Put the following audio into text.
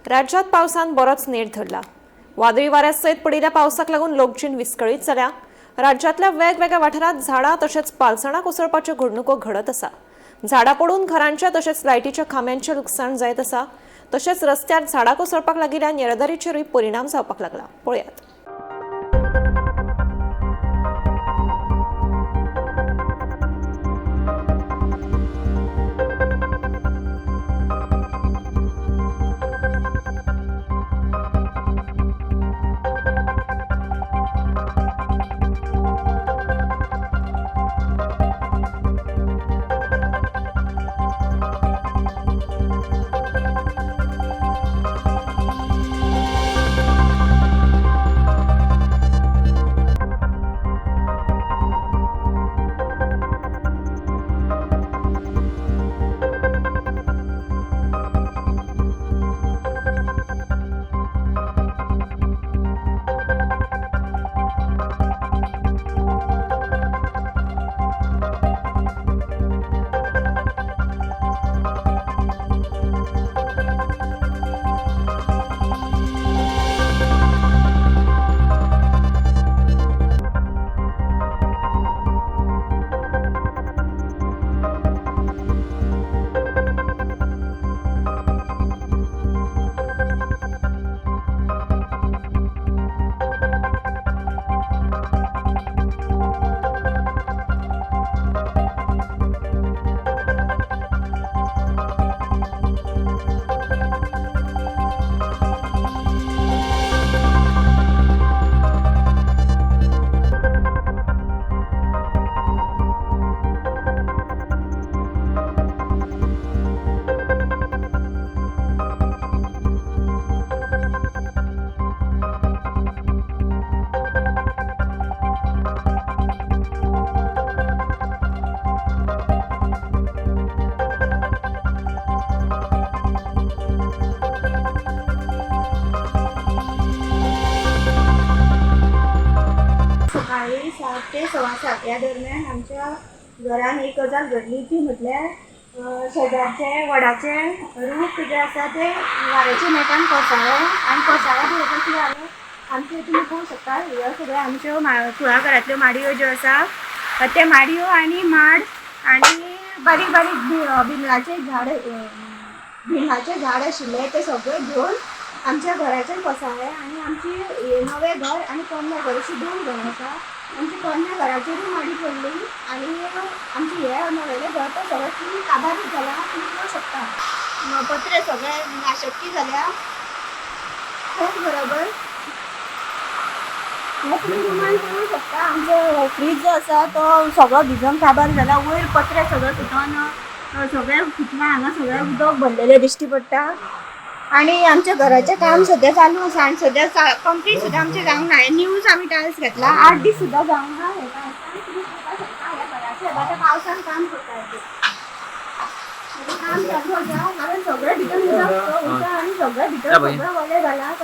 राज्यात पावसान बरोच नेट धरला. वादळी वाऱ्या सयत पडिल्ल्या पावसाक लागून लोकजीण विस्कळीत जाल्या. राज्यांतल्या वेगवेगळ्या वाठारांत झाडां तशेंच पालसणां कोसळपाच्यो घडणुको घडत आसा. झाडां पडून घरांच्या तशेंच लायटीच्या खांब्यांचें लुकसाण जायत आसा. तशेंच रस्त्यार झाडां कोसळपाक लागिल्ल्यान येरादारीचेरूय परिणाम जावपाक लागला. पळयात. सकाळी 7 ते 7:15 ह्या दरम्यान आमच्या घरान एक गजाल घडली ती म्हटल्यार शेजारचे वडाचे रूख जे आसा ते वाऱ्याच्या नेटान कोसळ्ळे आनी कोसळ्ळ्या बरोबर कितें जालें, आमचे तुमी पळोवंक शकता ह्यो सगळ्यो आमच्यो कुळागरांतल्यो माडयो ज्यो आसा ते माडयो आनी माड आनी बारीक बारीक बिमलाचे झाड, भिंडाचें झाड आशिल्लें तें सगळें घेवन आमच्या घराचेर कोसळ्ळें आनी आमची नवें घर आनी पोन्नें घर अशीं दोन घरां आसा. आमच्या पोन्न्या घराचेरूय माडी पडली आनी आमचें हें नवेलें घर तो सगळें फूल काबारूच जालां. तुमी पळोवंक शकता पत्रे सगळे नाशक्की जाल्या. तेच बरोबर हे तुमी रुमान पळोवंक शकता आमचो फ्रीज जो आसा तो सगळो भिजोन काबार जाला. वयर पत्रे सगळे सुटोन सगळें फुटलां. हांगा सगळें उदक भरलेलें दिश्टी पडटा आनी आमच्या घराचें काम सद्या चालू आसा आनी सद्या कंप्लीट सुद्दां आमचें जावंक ना. न्यूज आमी टायल्स घेतला, 8 दीस सुद्दां जावंक ना. हें तुमी पळोवपाक शकता ह्या घराचें आतां पावसान काम करता, काम चालू आसा कारण सगळें भितर उदक उरता आनी सगळें भितर सगळें वलें जालां.